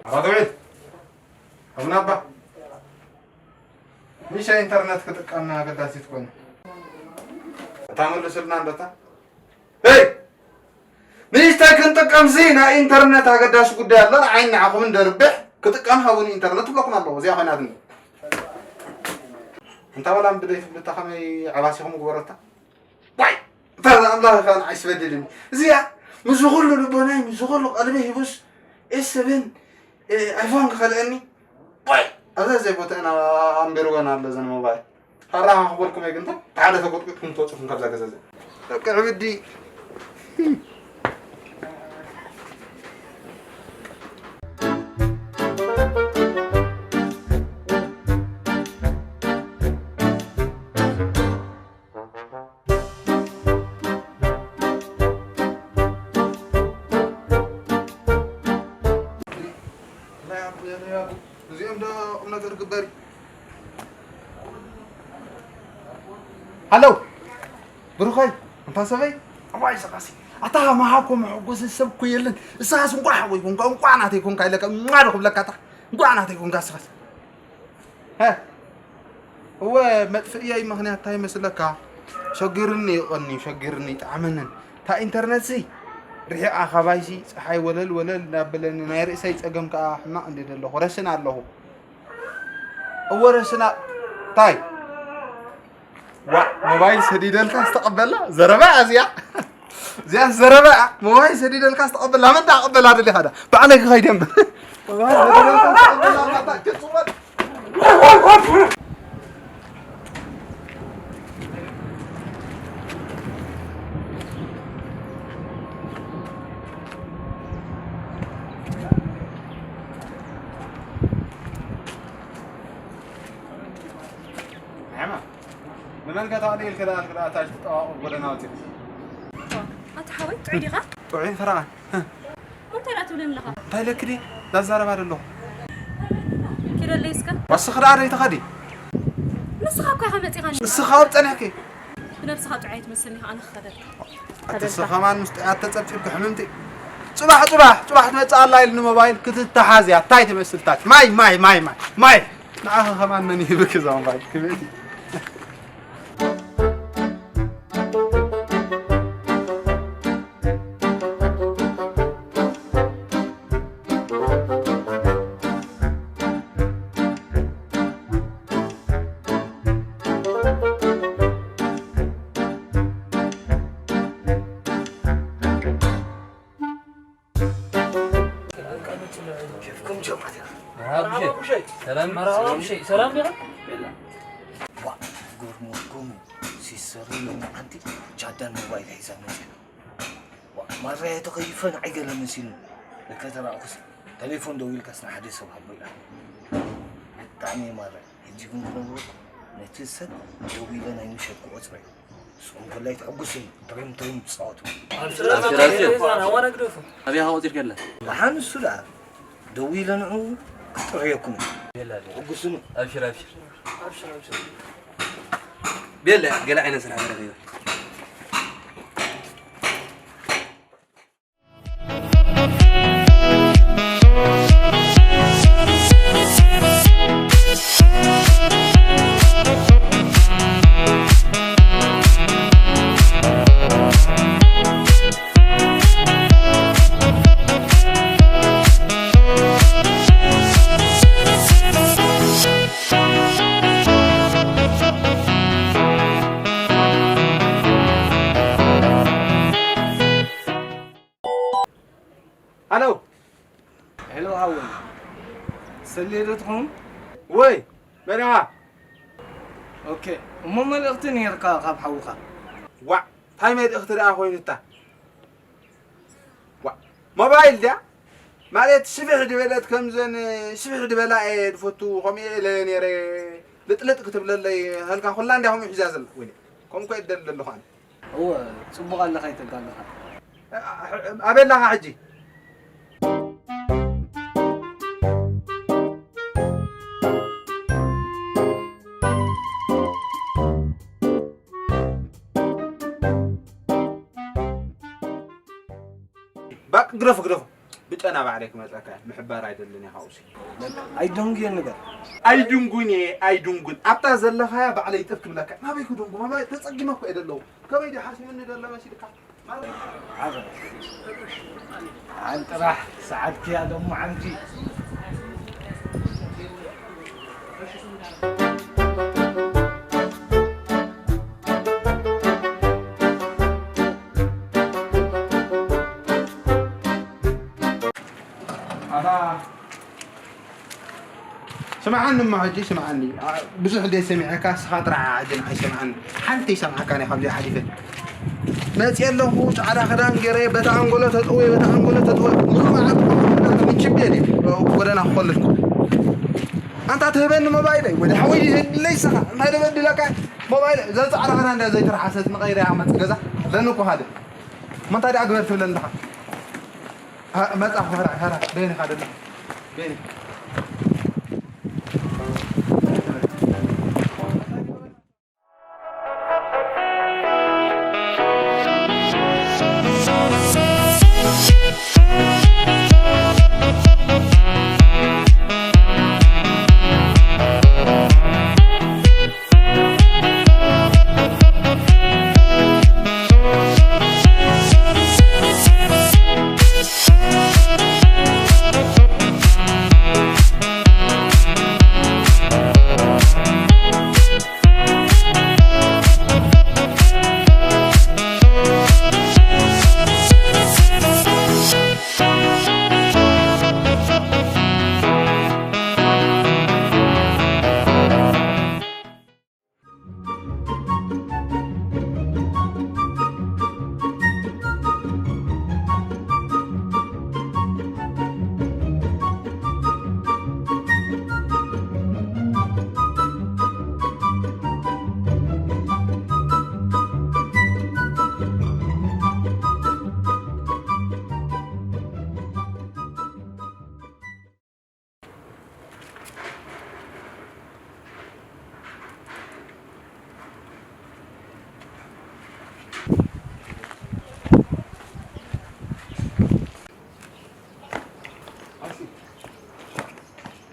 ኣባ ተውዒል፣ ኣቡነ ኣባ፣ ንእሽተይ ኢንተርነት ክጥቀም ኣገዳሲት ኮይና። እታ መልስልና እንዶ እታ። ሄይ! ንእሽተይ ክንጥቀምሲ ናይ ኢንተርነት ኣገዳሲ ጉዳይ ኣሎ። ንዓይ ንዓኹም እንደርብሕ ክጥቀም ሃቡኒ ኢንተርነት ትብለኩም ኣለኹ። እዚኣ ኮይናትኒ። እንታ ወላ ብደይ ትብልታ ከመይ ዓባሲኹም ግበረታ? ዋይ! እታ ኣምላኽ ኸኣ ንዓይ ስበድልኒ። እዚኣ ምስዚ ኹሉ ልቦናይ፣ ምስዚ ኹሉ ቀልቢ ሂቡስ ኤስ ሰብን፣ እ፣ ኣይፎን ክኸልአኒ? ዋይ! ኣብዛ ዘይቦታ ኢና ኣንቢርወን ኣሎ ዘን ሞባይል። ኣራኻ ክበልኩም እየ ግን፣ እንታይ ሓደ ተቆጥቂጥኩም ትወጽኹም ካብዛ ገዛ እዚኣ። በቃ ዕብዲ። እዚኦም ዶ ቁም ነገር ግበሪ? ሃሎ ብሩኸይ፣ እንታ ሰበይ? እዋይ፣ እዛ ቃሲ፣ ኣታ መሃኮ መሐጎሲ ሰብ እኮ የለን። እሳስ እንኳዕ ሓወይ ኮንካ፣ እንኳዕ ናተይ ኮንካ ኢለካ፣ እማ ዶ ክብለካ፣ ኣታ እንኳዕ ናተይ ኮንካ እሳስ። ሀ፣ እወ፣ መጥፍእየይ ምኽንያት እንታይ ይመስለካ? ሸጊርኒ እዩ ቀንዩ፣ ሸጊርኒ ይጥዓመንን። እታ ኢንተርነትሲ ርሒቓ ካባይሲ፣ ጸሓይ ወለል ወለል እናበለኒ፣ ናይ ርእሰይ ጸገም ከኣ ሕማቕ እንድየ ዘለኹ፣ ረስን ኣለኹ። እወ፣ ረስና፣ እንታይ? ዋ፣ ሞባይል ሰዲደልካ ዝተቐበላ ዘረባ እዚኣ። እዚኣ ዘረባ እያ። ሞባይል ሰዲደልካ ዝተቐበላ፣ መን ተቐበላ ደሊኻ ዳ? ባዕለይ ክኸይድ እየ እምበር። ሞባይል ሰዲደልካ ዝተቐበላ፣ ማታ ክትጽወት። ንመን ከተቕኒ ኢልኪ ደኣ፣ ኢልኪ ደኣ፣ ታች ትጠዋወቕ ጎደና ወጺእኪ። ኣታ ሓወይ፣ ጥዑይ ዲኻ? ጥዑይ ፈረቓ። እንታይ ደኣ ትብለኒ ኣለኻ? እንታይ ኢለኪ ድየ? ዛዛረባ ደለኹ። ኪደለይ እስከ። ወስኺ ደኣ ደይትኸዲ። ንስኻ እኮ ኢኻ መጺኻኒ። ንስኻ ኣብ ጸኒሕኪ። ብነብስኻ ጥዑይ ኣይትመስልኒ ኢኻ፣ ኣነ ክኸደልካ። ኣቲ ንስኻ ከማን ምስ ጥዑያት ተጸብጺብኪ ሕምምቲ። ጽባሕ፣ ጽባሕ፣ ጽባሕ ትመጽእ ኣላ ኢልኒ ሞባይል ክትተሓዝ እያ። እንታይ ትመስል ታች? ማይ፣ ማይ፣ ማይ፣ ማይ፣ ማይ። ንዓኺ ከማን መን ይህብኪ እዛ ሞባይል? ክብእቲ። ሸፍኩም ጀማት ኢኻ። መርሃባ ብሸይ። ሰላም። መርሃባ ብሸይ። ሰላም ዲኻ? ዋ፣ ጎርሞኩም ሲሰሩ ሎሚ ሓንቲ ቻዳን ሞባይል ሒዛ መጺኣ። ዋ፣ ማራያ ተኸይፈ ንዓይ ገለ መሲሉ። ለከ ተራእኩስ ተሌፎን ደዊልካስ ንሓደ ሰብ ሃቦ ኢላ። ብጣዕሚ እየ ማራያ። ሕጂ ግን ክነግረኩም፣ ነቲ ሰብ ደዊለ ናይ ምሸት ክቆጽሮ እዩ። ንስኹም ከላይ ተሐጉሱኒ፣ ትሪም ትሪም ትጻወቱ። ኣብሽር፣ ኣብሽር፣ ኣብሽር። ኣዋና ግደፉ። ኣበይ ኢኻ ቆጺርካላ? ደሓን እሱ ደኣ ደዊለ ንዑ ክጥርየኩም እዩ። ቤላ፣ ቤላ። ተሐጉሱኒ። ኣብሽር፣ ኣብሽር። ቤላ፣ ገለ ዓይነት ስራሕ ገለ ከይበል። ሃሎ። ሄሎ፣ ሃወይ። ሰልየ ዶ ትኸውን? ወይ፣ መን ኢኻ? ኦኬ፣ እሞ መልእኽቲ ነይርካ ካብ ሓውኻ። ዋዕ፣ እንታይ መልእኽቲ ደኣ ኮይኑታ? ዋዕ፣ ሞባይል ድያ? ማለት ስፍሕ ድበለት ከምዘን፣ ስፍሕ ድበላ እየ ድፈቱ፣ ከምኡ እየ ኢለ ነይረ። ልጥልጥ ክትብለለይ፣ ሀልካ ኩላ እንድያ ከምኡ ሒዛ ዘላ። ወይኔ፣ ከምኡ እኮ እየ ደሊ ዘለኹ ኣነ። እወ፣ ጽቡቕ ኣለኻ ይተጋግኻ። ኣበይ ኣለኻ ሕጂ? ባቅ ግደፎ፣ ግደፎ። ብጨና ባዕለይ ክመጸካ ምሕባር ኣይደልን እየ ካብኡሲ። ኣይደንጉ እየ ንገር። ኣይድንጉን እየ ኣይድንጉን ኣብታ ዘለኻያ ባዕለይ ጥፍ ክብለካ ናበይ ክደንጉ ማባይ ተጸጊመ እኮ እየ ደለኹ። ከመይ ድዩ ሓሲምኒ ደሎ መሲልካ? ዓንጥራሕ ሰዓትኪ ኣደሙ ዓምቲ። ኣታ ስምዓኒ እሞ ሕጂ ስምዓኒ። ኣ፣ ብዙሕ ደይ ሰሚዐካ፣ ንስኻ ጥራሕ ሕጂ ንዓይ ስምዓኒ። ሓንቲ ይሰምዓካ ናይ ካብዚኣ ሓሊፈ። መፅየ ኣለኹ፣ ፃዕዳ ክዳን ገይረ፣ በታ ኣንጎሎ ተጥውየ፣ በታ ኣንጎሎ ተጥውየ። ሙሉእ መዓልቲ ኮፍ ኢለ ምንችብ እየ ድየ፣ ጎደና ክኸልልኩ። ኣንታ ትህበኒ ሞባይለይ፣ ወዲ ሓወይ ይህብለይ ንስኻ። እንታይ ዶ በድለካ? ሞባይለይ፣ እዛ ፃዕዳ ክዳን እንድያ ዘይተረሓሰት ንቐይረያ መፅ ገዛ። ለኒ እኮ ሓደ። እሞ እንታይ ደኣ ግበር ትብለኒ ኣለኻ? ها، ما تأخذ، هرع، هرع، بيني خالد. بيني.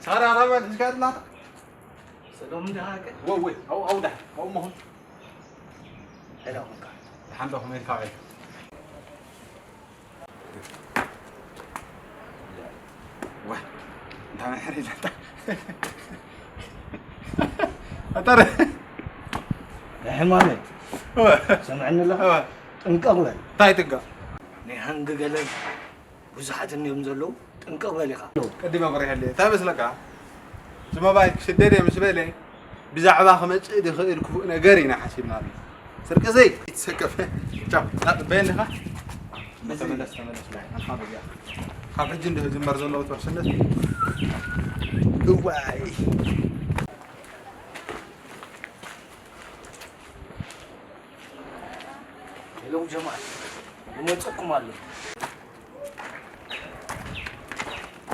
ሳራ ራባን ሒዝካ ኣለኻ? ሰዶም እንዲኻ ከ? ወወይ፣ ኣው፣ ኣው ዳሕ፣ ኣው መሆን። ሄሎ፣ ኹንካ። ደሓን ዶ፣ ከመይ ኢልካ ውዒልካ? ዋ፣ እንታይ መሕር ኢላታ? ኣጠረ። ሕማመይ፣ ዋ። ሰምዐኒ ኣለኻ? ዋ። ጥንቀቕ በል። እንታይ ጥንቀቕ? ናይ ሃንጊ ገለ ብዙሓት እንዮም ዘለዉ፣ ጥንቅቕ በል ኢኻ። ቀዲመ ኣብሪሀለይ። እንታይ መስለካ? እዚ ሞባይል ክስደድ እየ ምስ በለ፣ ብዛዕባ ክመጽእ ዝኽእል ክፉእ ነገር ኢና ሓሲብናሉ። ስርቂ ዘይ ይትሰከፍ። ቻው። ና፣ ጽበየኒ ኢኻ? ተመለስ፣ ተመለስ። ናይ፣ ኣንሓ በዚኣ። ካብ ሕጂ እንዲ ዝጅመር ዘሎ ውሕስነት። እዋይ። ሄሎ ጀማል፣ ይመጸኩም ኣሎ።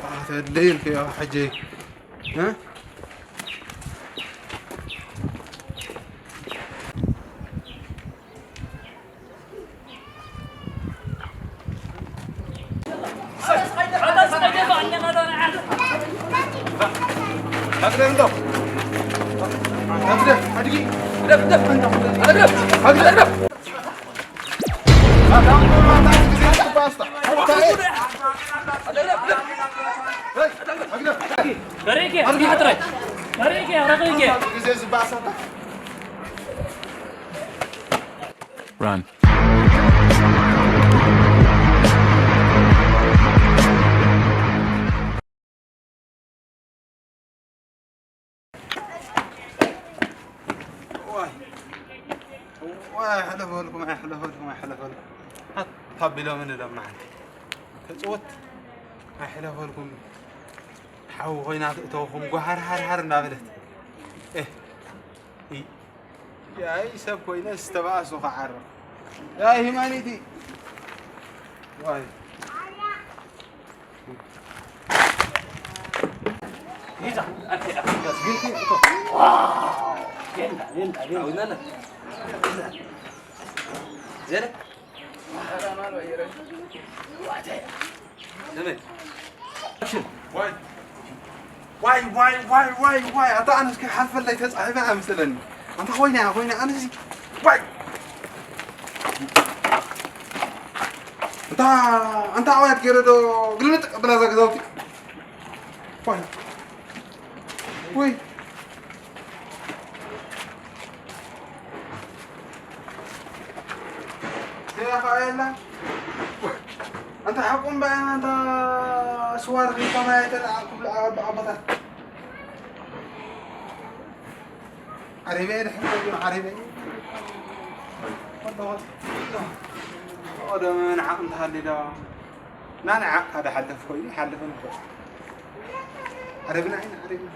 ኣተለይ ኢልክዮ ሕጂ፣ እ? Run. ዋይ። ዋይ፣ ኣይሕለፈልኩም፣ ኣይሕለፈልኩም፣ ኣይሕለፈልኩም። ሃት፣ ታቢሎምን ኢሎም መዓልቲ። ተጽወት፣ ኣይሕለፈልኩም። ሓዊ ኮይና ትእተወኹም፣ ጓሃር ሃር ሃር እናበለት። ኤህ፣ ኢ-፣ ያይ ሰብ ኮይነ ዝተባእሱ ክዓርቕ። ያይ ሂማኒቲ። ዋይ። ዋይ ዋይ ዋይ ዋይ ዋይ ዋይ! ኣታ ኣነስ ክሓልፈለይ ተጻሒፈ ኣይመስለኒ። ኣንታ ኮይና ኮይና ኣነስ ዋይ! ኣንታ ኣንታ ኣዋያት ገይረ ዶ ግልብጥ ቀብላ እዛ ገዛውቲ። ዋይ! ወይ! ሄላ ኸዓ የላ። ኣንታ ሓቁም በያ ኣንታ ስዋ ረኺብካ ማይ ኣይተለዓልኩም ለኣባ ኣቦታት። ዓረብያ ይድሕር ኮይኑ ዓረብያ። ወደ ምን ዓቕሚ ተሃልዩ ዶ? ናንዓ ካደ ሓለፍ ኮይኑ ሓለፈን እኮ። ዓረብና ኢና ዓረብና።